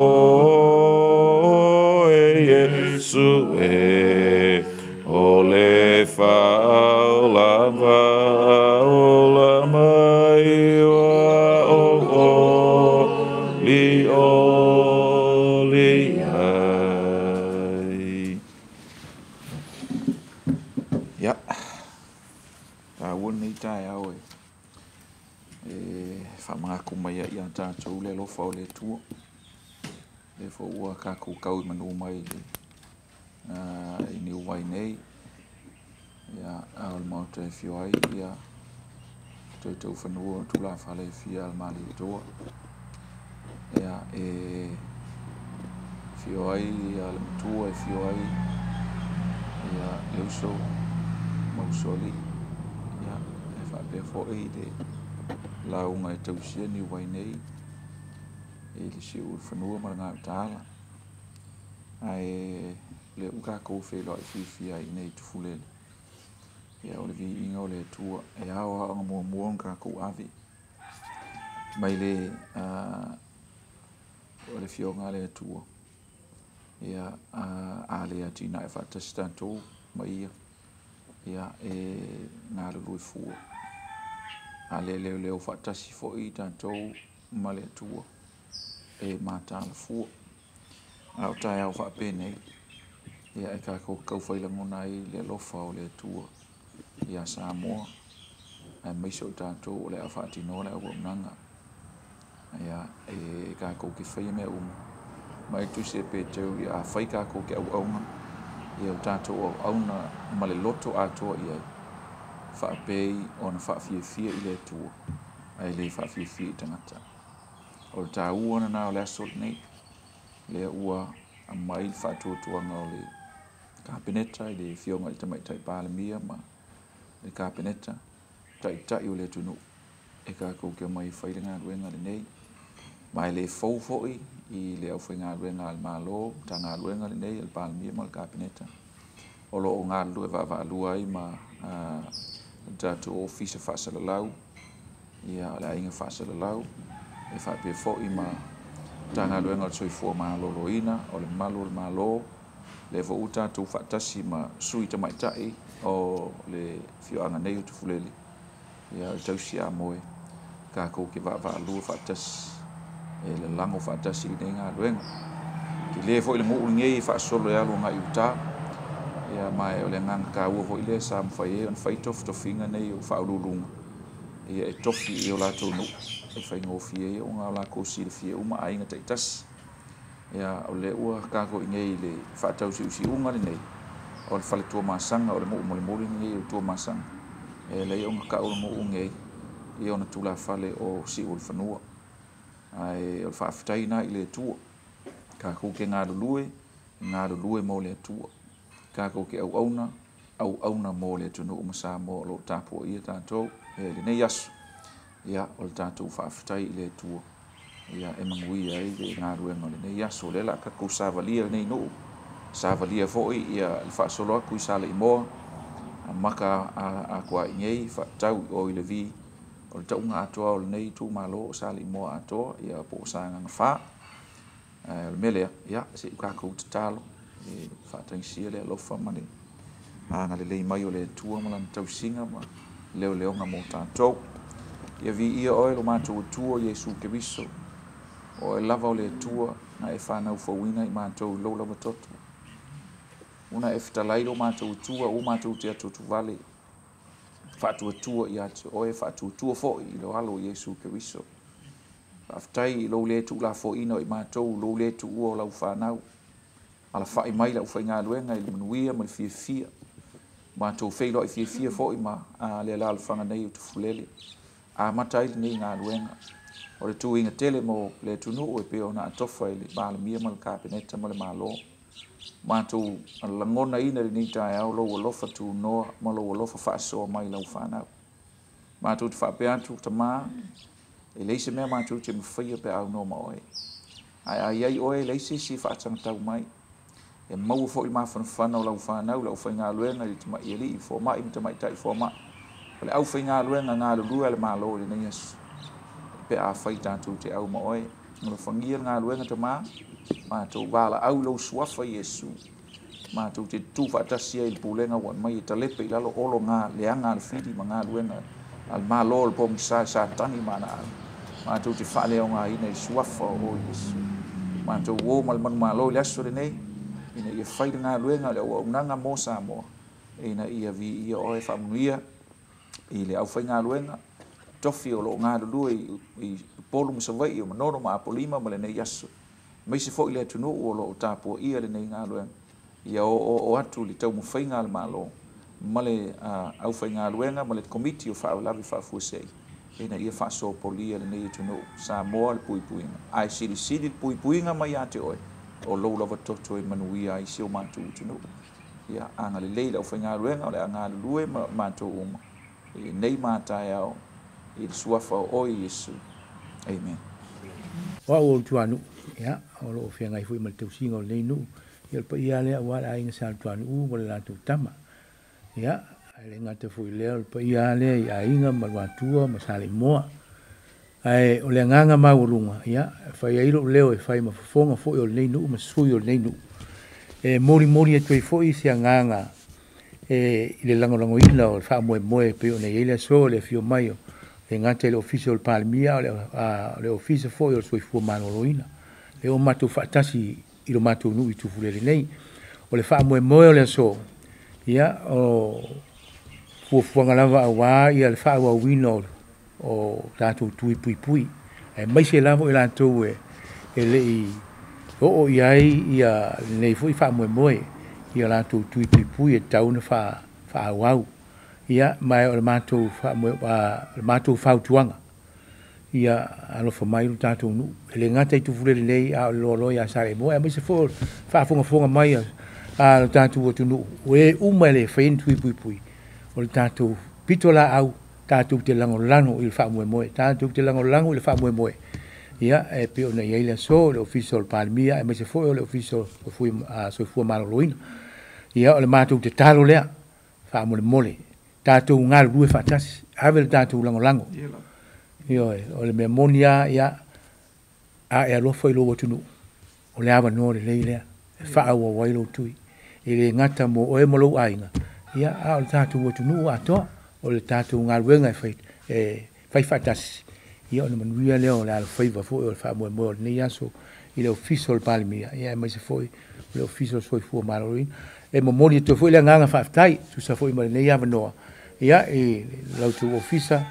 Oe Iesu e, o le faaolava ola mai ua ou olioli ai. Ia, taua lenei taeao e faamanatu mai ai ia tatou le alofa o le Atua. Lea foi ua tatou tau i manu mai i Niuwai nei, ia, a o le maota e afio ai ia toe tau fanua o tulafale e fia a le Malietoa. Ia, e afio ai ia le matua, e afio ai ia le uso ma usoalii. Ia, e faapea foi le lauga e tausia Niuwai nei i le siu o le fanua ma le gautaala. Ae lea ua tatou feiloai fiafia ai i Tufulele. Ia, o le viiga o le Atua e ao lava ona muamua ona tatou ave mai le o le afioga a le Atua. Ia, a le atinae faatasi tatou ma ia, ia, e galulue fua. A le leoleo faatasi foi tatou ma le Atua, e mataala fua. A o taeao faapenei, ia, e tatou taufai lagona ai le alofa o le Atua ia Samoa, aemaise o tatou o le a faatinoa le auaunaga. Ia, e tatou te faia mea uma ma e tusi e Peteru, ia, a fai tatou te auauna, ia o tatou auauna ma le loto atoa i ai, faapei ona faafiafia i le Atua, ae le faafiafia i tagata. O le taua lena o le aso lenei, lea ua aumai le faatuatuaga o le Kapeneta i le afioga i le Tamaitai Palemia ma le Kapeneta, taitai o le atunuu, e tatou te omai e fai le galuega lenei. Ma e le fou foi i le aufaigaluega a le Malo, Matagaluega lenei a le Palemia ma le Kapeneta, o lo o galulue vaavaalua ai ma le tatou Ofisa Faasalalau, ia, o le Aiga Faasalalau, e faapea foi ma Matagaluega o le Soifua Maloloina, o le Malu o le Malo, lea foi ua tatou faatasi ma sui tamaitai o le afioaga nei o Tufulele, ia, o le tausi amoe, tatou te vaavaalua faatasi, e lalago faatasi i lenei galuega. Tele foi le nuu lenei e faasolo e alu agai i uta, ia, ma o le agaga taua foi lea sa mafai ai ona fai tofitofiga nei o faauluuluga, ia, e tofi i o latou nuu, e faigofie ai ona latou silafia uma aiga taitasi. Ia, o lea ua tatou i nei i le faatausiusiuga lenei o le fale Tuamasaga, o le nuu molimoli lenei o Tuamasaga, e alai ona tau le nuu nei i ona tulafale o siu o le fanua. Ae o le faafetai na i le Atua, tatou te galulue, galulue mo le Atua, tatou te auauna, auauna mo le atunuu ma Samoa o lo o tapuaia tatou i lenei aso. Ia, o le tatou faafetai i le Atua, ia, e manuia ai le galuega o lenei aso. O lea la tatou savalia lenei nuu, savalia foi ia le faasolo atu i Saleimoa, amata atu ai nei faatau i o i le vi o le tauga atoa o lenei itumalo o Saleimoa atoa, ia, po o Sagaga 4. O le mea lea, ia, se i tatou tatalo e faatagisia le alofa ma le agalelei mai o le Atua ma lana tausiga ma leoleoga mo tatou. Ia viia oe lo matou Atua Iesu Keriso, o oe lava o le Atua na e fanau fouina i matou i lou lava toto. Una e fetalai lo matou Atua, ua matou te atuatuvale, faatuatua ia te oe, faatuatua foi i lo alo o Iesu Keriso. Faafetai i lou le tuulafoaina o i matou, lou le tuua o lau fanau. Alafai mai le aufaigaluega i le manuia ma le fiafia. Matou feiloai fiafia foi ma le alaalafaga nei o Tufulele. Amata ai lenei galuega. O le tuiga tele mo le atunuu e pei ona atofa i le Palemia ma le Kapeneta ma le Malo. Matou lagonaina i lenei taeao lou alofa tunoa ma lou alofa faasoa mai lau fanau. Matou te faapea atu, Tama, e leai se mea matou te mafaia pe aunoa ma oe. Ae a i ai oe, leai se isi e faasagatau mai. E maua foi le mafanafana o lau fanau, le aufaigaluega i le tamai alii fomai ma tamaitai fomai. O le aufaigaluega galulue a le Malo i lenei aso, pe a fai tatou te au ma oe. Alofagia le galuega Tamā, matou valaau i lou suafa Iesu, matou te tutufaatasi ai i le pulega ua aumai e talepe i lalo olo leaga a le fili ma galuega a le Malo o le pogisa e Satani ma ana alo. Matou te faaleaogaina i le suafa o oe Iesu. Matou uō ma le manumalo i le aso lenei, ina ia fai le galuega o le auaunaga mo Samoa, ina ia viia oe faamanuia i le aufaigaluega tofi o lo o galulue i Upolu ma Savaii, o Manono ma Apolima ma lenei aso, aemaise foi le atunuu o lo o tapuaia lenei galuega, ia oooo atu le taumafaiga a le Malo ma le aufaigaluega ma le Komiti o Faalavelave Faafuasei, ina ia faasopolia lenei atunuu Samoa le puipuiga, ae silisili le puipuiga mai ia te oe, o lou lava toto e manuia ai si o matou atunuu. Ia agalelei le aufaigaluega o le a galulue ma matou uma i nei mataeao i le suafa o oe Iesu. Amen. O au o le tuanuu, ia, o lo o feagai foi ma le tausiga o lenei nuu, ia o le paia lea aua le aiga Sa Tuanuu ma le latou tama. Ia, ae le gata foi i lea, o le paia lea i aiga ma Luatua ma Saleimoa. Ae o le agaga maualuga, ia, e fai ai lou leo e fai ma fofoga foi o lenei nuu ma sui o lenei nuu. E molimoli atu ai foi se agaga e i le lagolagoina o le faamoemoe pei ona i ai le aso, le afio mai o le gata i le Ofisa o le Palemia, o le Ofisa foi o le Soifua Maloloina. E o matou faatasi i lo matou nuu i Tufulele nei. O le faamoemoe o le aso, ia, o fuafuaga lava aua ia le faaauauina o tatou tui puipui. Aemaise lava i latou e le i oo i ai ia lenei foi faamoemoe ia latou tui puipui e tatau ona faaauau. Ia, ma o le matou fautuaga, ia alofa mai lo tatou nuu. E le gata i Tufulele nei, a o le loaloa ia Saleimoa, aemaise foi o le faafogafoga mai a lo tatou atunuu, o e uma e le faia ni tui puipui, o le tatou pito laau, tatou te lagolago i le faamoemoe, tatou te lagolago i le faamoemoe. Ia, e pei ona i ai le aso, le Ofisa o le Palemia, aemaise foi o le Ofisa o le Soifua Maloloina. Ia, o le matou tatalo lea, faamolemole, tatou galulue faatasi, ave le tatou lagolago. Ioe, o le mea moni lava, ia, a e alofa i lou atunuu, o le avanoa lelei lea e faaauau ai lou tui. E le gata mo oe ma lou aiga, ia, a o le tatou atunuu atoa, o le tatou galuega e fai faatasi, ia ona manuia lea o le alofaiva foi o le faamoemoe o lenei aso i le Ofisa o le Palemia, ia aemaise foi o le Ofisa o le Soifua Maloloina. E momoli atu foi le agaga faafetai, tusa foi ma lenei avanoa, ia, i lau tou ofisa,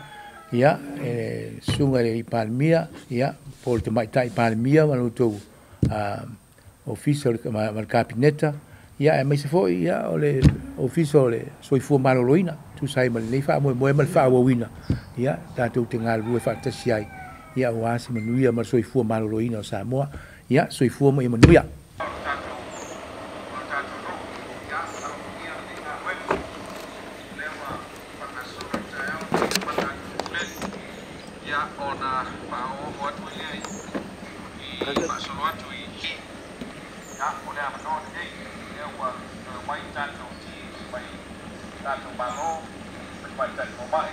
ia, e susuga i le Palemia, ia, po o le Tamaitai Palemia ma lo outou ofisa ma le Kapeneta, ia, aemaise foi, ia, o le Ofisa o le Soifua Maloloina, tusa ai ma lenei faamoemoe ma le faaauauina, ia, tatou te galulue faatasi ai, ia, aua se manuia ma le soifua maloloina o Samoa. Ia, soifua ma ia manuia. Ona faaoooo atu ai lea i faasolo atu i o le avanoa lenei lea ua toe omai tatou ti mai tatou Malo ma tamaitai fomai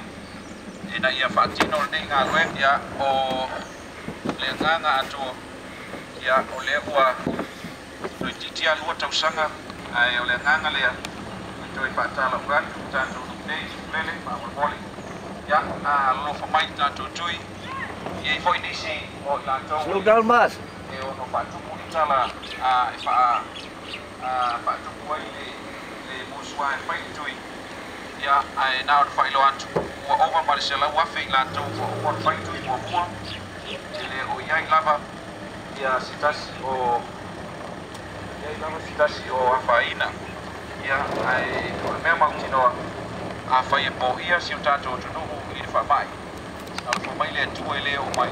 ina ia faatino lenei galuega. Ia, o le agaga atoa, ia, o lea ua toeitiiti lava 2 tausaga, ae o le agaga lea e toe faatalauga atu tatou nuu nei i Tufulele faamolemole. Ia, alolofa mai tatou tui, e i ai foi nisi o i latou Slow down, Mas. e ono faatupu ni tala e faatupu ai le musua e fai le tui. Ia, ae na ona faailoa atu, ua ova ma le 100,000 i latou ua uma ona fai tui muamua, e le o i ai lava ia se tasi o i ai lava se tasi o afaina. Ia, ae o le mea mautinoa, afai e poia si o tatou atunuu i le faamai, alofa mai le Atua e le oo mai.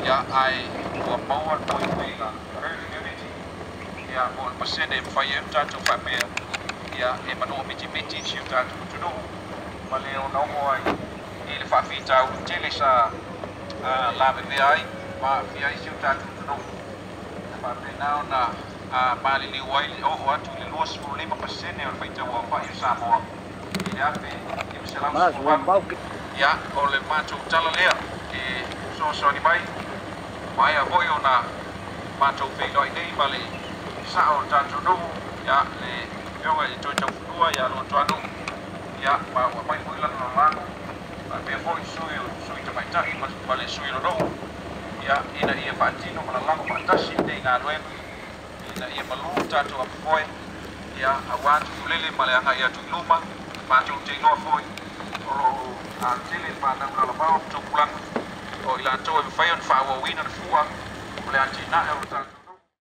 Ia, ae ua maua le puipuiga, herd immunity, ia, po o le pasene e mafai ai ona tatou faapea, ia, e manua mitimiti si o tatou atunuu ma le ona oo ai i le faafitauli tele sa lavevea ai ma aafia ai si o tatou atunuu. E faapena ona maliliu ai le oo atu i le 25% o le faitau aofai o Samoa i le Mas, 1918. Ia, o le matou tala lea e fesoasoani mai. Maea foi ona matou feiloai nei ma le sao o le tatou nuu, ia, le afioga i le Toetaufanua ia Luatuanuu, ia, ma ua aumai foi lana lagolago, faapea foi sui sui tamaitai ma le sui o le nuu, ia, ina ia faatino ma lalago faatasi lenei galuega, ina ia malu tatou apafoe, ia, aua Tufulele ma le agai atu i luma. Matou te iloa foi o loo tele fanau lalavao ma tupulaga o i latou e mafai ona faaauauina le fua o le atinae o le tatou.